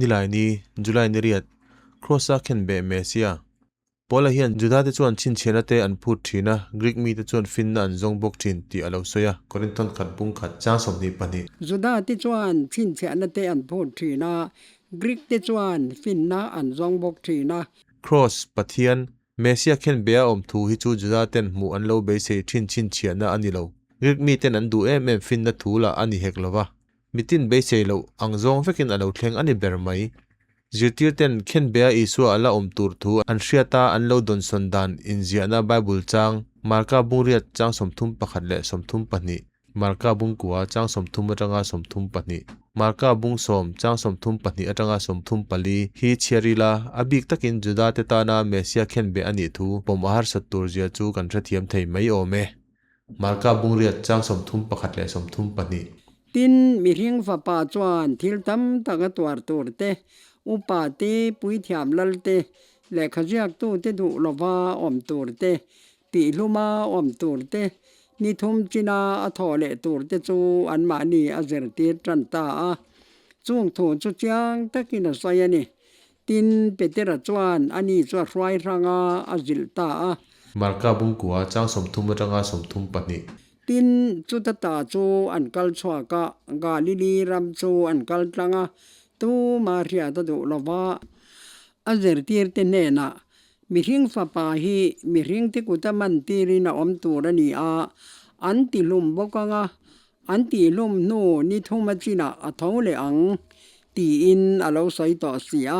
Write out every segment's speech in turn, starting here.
Nilaini, July ni riat, Kross-a khenbeh Messia. Paula hian Judate chuan chhinchhiahna te an phut thin a, Greek mite chuan finna an zawng bawk thin tih a lo sawi a. Korinthon khat bung khat chang 22. Judate chuan chhinchhiahna te an phut thin a, Greek te chuan finna an zawng bawk thin a. Kross, Pathian, Messia khenbeh a awm thu hi chu Judaten hmuh an lo beisei thin chhinchhiahna a ni lo. Greek miten an duh em em finna thu lah a ni hek lo va. Mitin beisei loh ang zawng vekin a lo thleng a ni ber mai. Zirtirten khenbea Isua a la awm tur thu an hriat a, an lo dawnsawn dan inziahna Bible chang, Marka bungriat chang 31 leh 32, Marka bungkua chang 30 atanga 32, Marka bung sawm chang 32 atanga 34 hi chhiar ila, a bik takin Judate tana Messia khenbe a nih thu pawm a harsat tur zia chu kan hrethiam thei mai awm e. Marka bungriat chang 31 leh 32. Tin, mihring fapa chuan thil tam tak a tuar tur te, upa te, puithiam lal te, lehkha ziaktute duh lova awm tur te, tihhluma awm tur te, ni thum china a thawh leh tur te chu anmahni a zirtir tan ta a. Chung thu chu chiang takin a sawi a ni. Tin, Petera chuan ani chu a hruai hrang a, a zilh ta a. Marka bungkua chang 30 atanga 32. Tin, chuta ta chu an kal chhuak a, Galili ram chu an kal tlang a, tuma hriat a duh lo va. A zirtirte hnenah, Mihring fapa hi mihringte kuta man tirin a awm tur a ni a, an tihlum bawk ang a, An tihhlum hnu ni thum a chinah a tho leh ang, tiin a lo sawi tawh si a.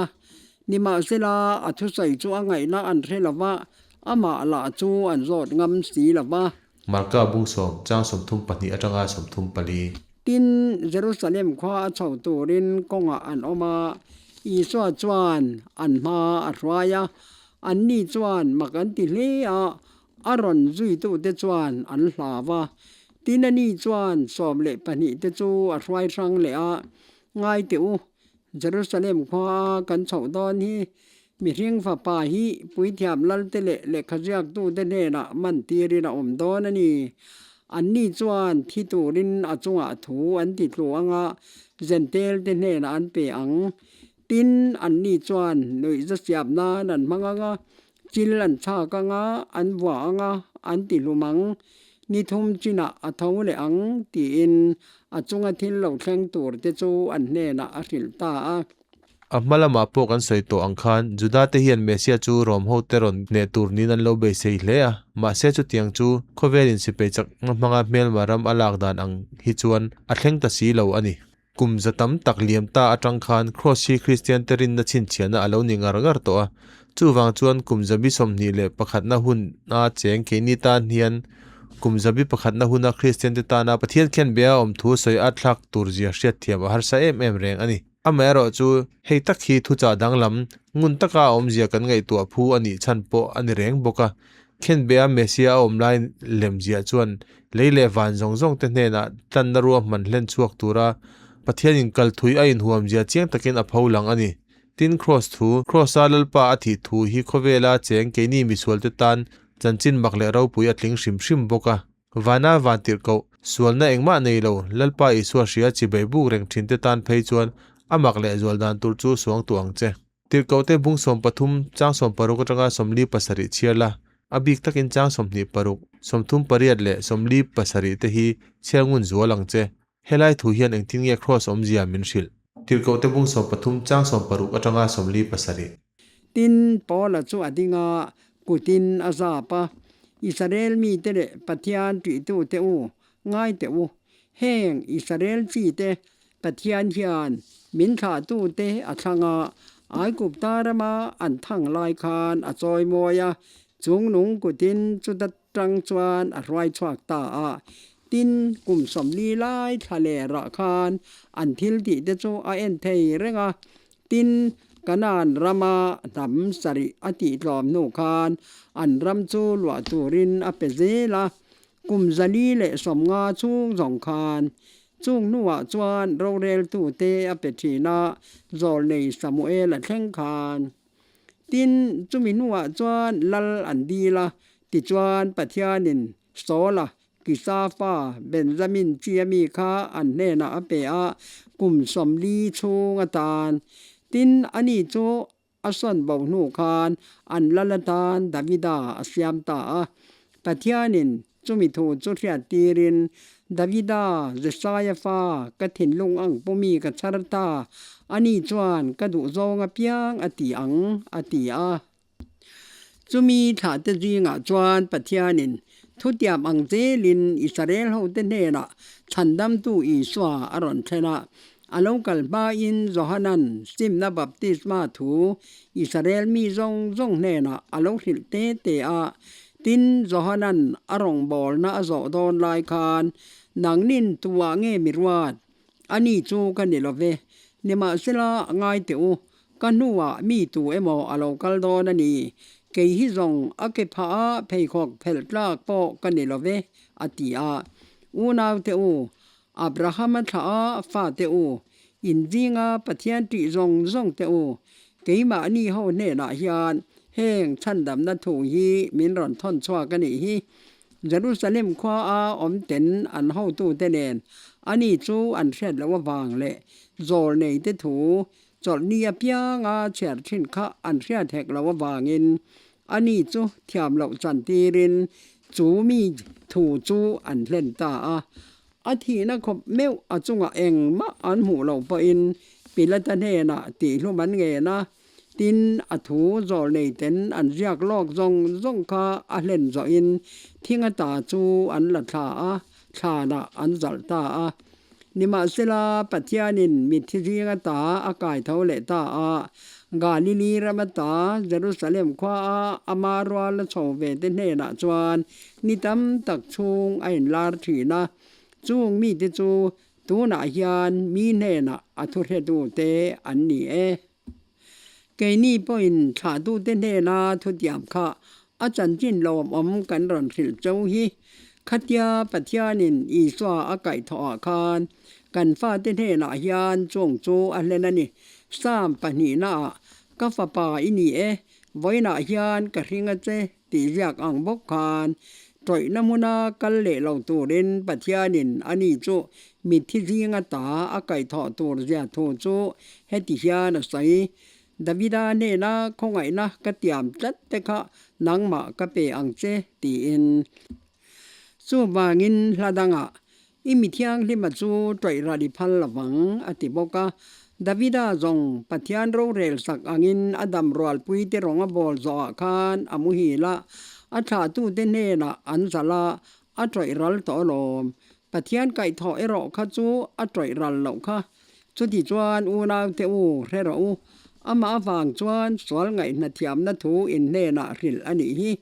Nimahsela, a thusawi chu a ngaihna an hre lo va, amah lah chu an zawt ngam si lo va. Marka bung sawm, chang 32 atanga 34. Tin, Jerusalem khua a chho turin kawngah an awm a, Isua chuan an hma a hruai a, anni chuan mak an ti hle a, A rawn zuitute chuan an hlau a, tin ani chuan 12 te chu a hruai hrang leh a, Ngai teh u, Jerusalem khua kan chhoh dawn hi, mihring fapa hi puithiam lalte leh lehkha ziaktute hnenah man tirin a awm dawn a ni. Anni chuan thi turin a chungah thu an ti tlu ang a, Zentelte hnenah an pe ang. Tin, anni chuan nuihza siam nan an hmang ang a, Chil an chhak ang a, an vuah ang a, an ti hlum ang. Ni thum chinah a tho leh ang, tiin a chunga thil lo thleng tur te chu an hnenah a hrilh ta a. A hma lamah pawh kan sawi tawh ang khan, Judate hian Messiah chu Rom hote rawn hneh tur niin an lo beisei hle a. Mahse chutiang chu khawvel insipei chakna hmanga hmelma ram a lak dan ang hi chuan a thleng ta si lo a ni. Kum za tam tak liam ta atang khan Kraws hi Kristiante rinna chhinchhiahna a lo ni ngar ngar tawh a. Chuvang chuan kum zabi 21na huna cheng keini tan hian kum zabi pakhatna huna Kristiante tana Pathian khian bia awm thu sawi a thlak tur zia hriatthiam a harsa em em reng a ni. Amaherawhchu hei tak hi thuchah danglam ngun taka a awmzia kan ngaihtuah phu a nih chhan pawh a ni reng bawk a. Khenbeh a Messia a awm lai lemziah chuan lei leh van zawng zawng te hnenah tlanna ruahman hlen chhuak tura Pathianin kal thui a inhuamzia chiang takin a pho lang a ni. Tin, Kraws thu, Kraws-a Lalpa a thih thu hi khawvela cheng keini misualte tan chanchin mak leh ropui a tling hrim hrim bawk a. Vana vantirhkoh, sualna engmah nei lo, Lalpa Isua hria chibai buk reng thinte tan phei chuan a mak leh zual dan tur chu suang tuah ang che. Tirhkohte bung 13, chang 16 atanga 47 chhiar la, a bik takin chang 26, 38 leh 47 te hi chhiar ngun zual ang che. Helai thu hian engtin nge Kraws awmzia min hrilh? Tirhkohte bung 13, chang 16 atanga 47. Tin, Paula chu a ding a, kutin a zap a, Israel mite leh Pathian ṭihtute u, ngai teh u, heng Israel chite Pathian hian min thlahtute a thlang a, Aigupta rama an thang lai khan a chawi mawi a, chungnung kutin chuta tang chuan a hruai chhuak ta a. Tin, kum 40 lai thla leh rah khan an thil tih te chu a en thei reng a. Tin, Kanaan rama hnam sarih a tihtlawm hnu khan an ram chu luah turin a pe zel a. Kum 450 chhung zawng khan chung hnuah chuan roreltute a pe thin a, zawlnei Samuel a thleng khan. Tin, chumi hnuah chuan lal an dil a, tichuan Pathianin Saula, Kisafa, Benjamin chi ami kha an hnenah a pe a, kum 40 chhung atan. Tin, ani chu a sawn bo hnu khan an lal atan Davida a siam ta a. Pathianin chumi thu chu hriat tirin, Davida, Jesaia fa, ka thinlung ang pumi ka chhar ta, ani chuan ka duhzawng apiang a ti ang, a ti a. Chumi thlahte zingah chuan Pathianin thutiam ang zelin Israel hote hnenah Chhandamtu Isua a rawn thlen a. A lo kal hmain Johanan simna baptisma thu Israel mi zawng zawng hnenah a lo hrilh te te a. Tin, Johanan a rawngbawlna a zawh dawn lai khan, Nangnin tuah nge mi ruat? Ani chu ka ni lo ve. Nimahsela, ngai teh u, Ka hnuah mi tu emaw a lo kal dawn a ni. Kei hi zawng a ke phah a pheikhawk phelh tlak pawh ka ni lo ve, a ti a. Unaute u, Abrahama thlah a fate u, inzinga Pathian ṭih zawng zawng te u, keimahni ho hnenah hian heng chhandamna thu hi min rawn thawn chhuak a nih hi. Jerusalem khua a awm ten an hotute nen ani chu an hriat loh avang leh zawl neite thu Chawlhni apianga chhiar thin kha an hriat hek loh avangin ani chu thiam loh chantirin chu mi thu chu an hlen ta a. A thihna khawp meuh a chungah engmah an hmuh loh pawhin Pilata hnenah tihhlum an ngen a, tin a thu zawl neiten an ziak lawk zawng zawng kha a hlen zawhin thinga ta chu an la thla a, thlanah an zalh ta a. Nimahsela, Pathianin mitthi zing ata a kai tho leh ta a, Galili ram ata Jerusalem khuaa ama rual a chho ve te hnenah chuan ni tam tak chhung a inlar thin a. Chung mite chu tunah hian mi hnenah a thuhretute an ni e. Keini pawhin thlahtute hnena thutiam kha a chanchin lawmawm kan rawn hrilh cho hi. Khatia Pathianin Isua a kaihthawhah khan kan fate hnenah hian chung chu a hlen a ni. Psalm pahnihnaah, Ka fapa i ni e, vawiinah hian ka hring a che tih ziak ang bawk khan tawihna hmuna kal leh lo turin Pathianin ani chu mitthi zinga ta a kaihthawh tur zia thu chu heti hian a sawi, Davida hnena khawngaihna ka tiam tlat te kha nangmah ka pe ang che tiin. Chuvangin hla dangah I mi thianghlima chu tawih ral i phal lovang, a ti bawk a. Davida zawng Pathian rorel sak angin a dam rualpuite rawng a bawl zawhah khan a muhil a, a thlahtute hnenah an zalh a, a tawih ral tawh alawm. Pathian kaihthawh erawh kha chu a tawih ral loh kha. Chuti chuan unaute u hre rawh u, amah avang chuan sual ngaihna thiamna thu in hnenah hrilh a nih hi.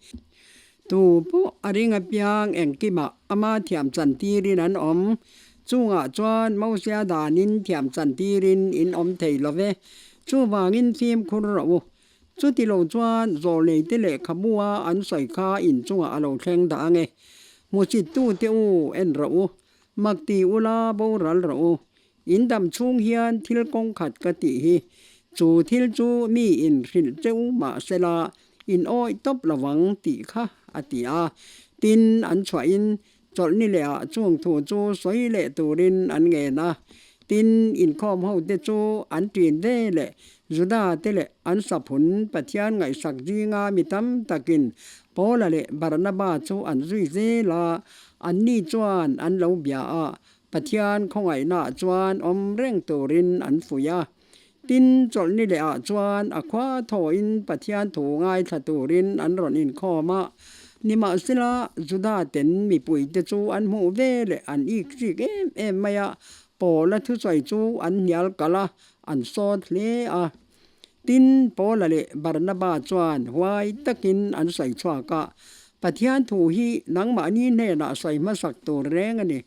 Tu pawh a ring apiang engkimah ama thiam chan tirin an awm. Chungah chuan Mosia danin thiam chan tirin in awm thei lo ve. Chuvangin fimkhur rawh u. Chuti lo chuan zawlneite lehkhabua an sawi kha inchungah a lo thleng dah ang e. Hmusittute u en rawh u. Makti ula boral rawh u. In dam chhung hian thil kawng khat ka tih hi, chu thil chu mi in hrilh cheu mahsela in awih tawp lovang tih kha a ti a. Tin, an chhuahin chawlhni lehah chung thu chu sawi leh turin an ngen a. Tin, inkhawm hote chu an ṭin ve leh Juda te leh an saphun Pathian ngaihsak zinga mi tam takin Paula leh Barnaba chu an zui zel a, anni chuan an lo bia a, Pathian khawngaihnaah chuan awm reng turin an fuih a. Tin, chawlhni lehah chuan a khua thawhin Pathian thu ngaithla turin an rawn inkhawm a. Nimahsela, Juda ten mipuite chu an hmuh ve leh an ik chik em em mai a, Paula thusawi chu an hnial kalh a, an sawt hle a. Tin, Paula leh Barnaba chuan huai takin an sawi chhuak a, Pathian thu hi nangmahni hnenah sawi hmasak tur reng a ni.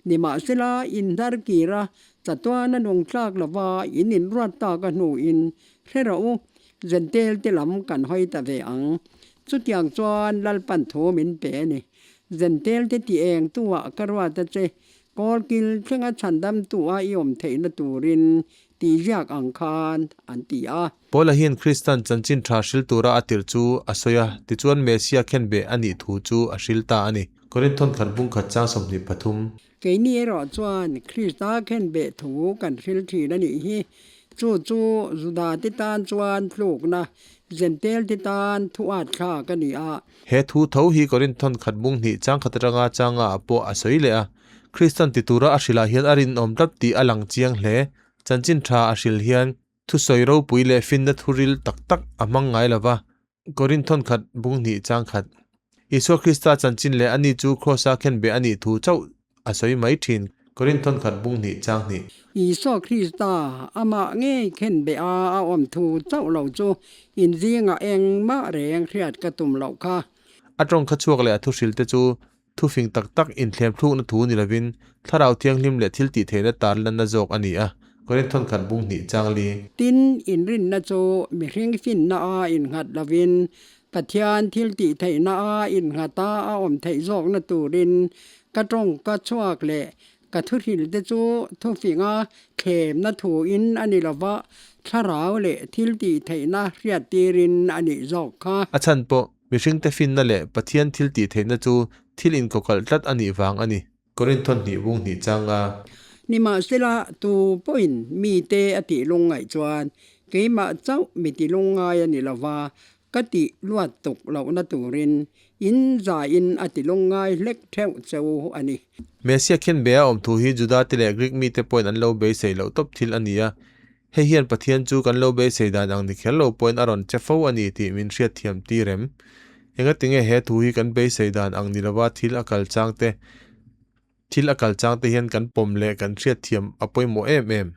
Nimahsela, inhnar kira chatuana nungtlak lova in inruat tak a hnuin hre rawh u, Jentail te lam kan hawi ta ve ang. Chutiang chuan Lalpan thu min pe a ni. Jentail te ti eng tuah ka ruat a che, Kawlkil thlenga chhandamtu a i awm theihna turin tih ziak ang khan an ti a. Paula hian Kristan chanchin tha hril tura a tirh chu a sawi a, tichuan Messia khenbeh a nih thu chu a hril ta a ni. Korinthon khat bung khat chang 23. Keini erawh chuan Krista khenbeh thu kan hril thin a nih hi. Chu chu Judate tân chuan tlûkna, Jentail-te tân thu âtthlâk a ni a. He thu tho hi Korinth khat bung hnih chang khat atanga changa ah pawh a sawi leh a. Kristan ti tura a hrilh ah hian a rinawm tlat tih a lang chiang hle. Chanchin tha a hril hian thusawi ropui leh finna thuril tak tak a hmang ngai lo va. Korinth khat bung hnih chang khat. Isua Krista chanchin leh ani chu Kross-a khenbeh a nih thu chauh a sawi mai thin. Korinth khat bung hnih chang hnih. Isua Krista amah ngei khenbeh a a awm thu chauh lo chu inzingah engmah reng hriat ka tum loh kha. A tawng kha chhuak leh a thuhril te chu Thufing tak tak inthlem thlukna thu ni lovin Thlarau Thianghlim leh thil tih theihna tar lanna zawk a ni a, Korinthon khat bung hnih chang li. Tin, inrinna chu mihring finna a innghat lovin Pathian thil tih theihna a innghata a awm theih zawkna turin ka tawngka chhuak leh ka thuhril te chu thufinga thlemna thuin a ni lova, Thlarau leh thil tih theihna hriattirin a nih zawk kha. A chhan pawh Mihringte finna leh Pathian thil tih theihna chu thil inkawkalh tlat a nih vang a ni. Korinthon hnih bung hnih chang a. Nimahsela, tu pawhin mite a tih lungngaih chuan keimah chauh mi ti lungngai a ni lova, ka tih luat tuk lohna turin in zaiin a ti lungngai hlek theuh cheu a ni. Messiah khen be a awm thu hi Judate leh Greek mite pawhin an lo beisei loh tawp thil a ni a. Hei hian Pathian chu kan lo beisei dan ang ni kher lo pawhin a rawn che fo a ni tih min hriatthiam tir em? Engatinge he thu hi kan beisei dan ang ni lova thil a kal chang te thil a kal chang te hian kan pawm leh kan hriatthiam a pawimawh em em?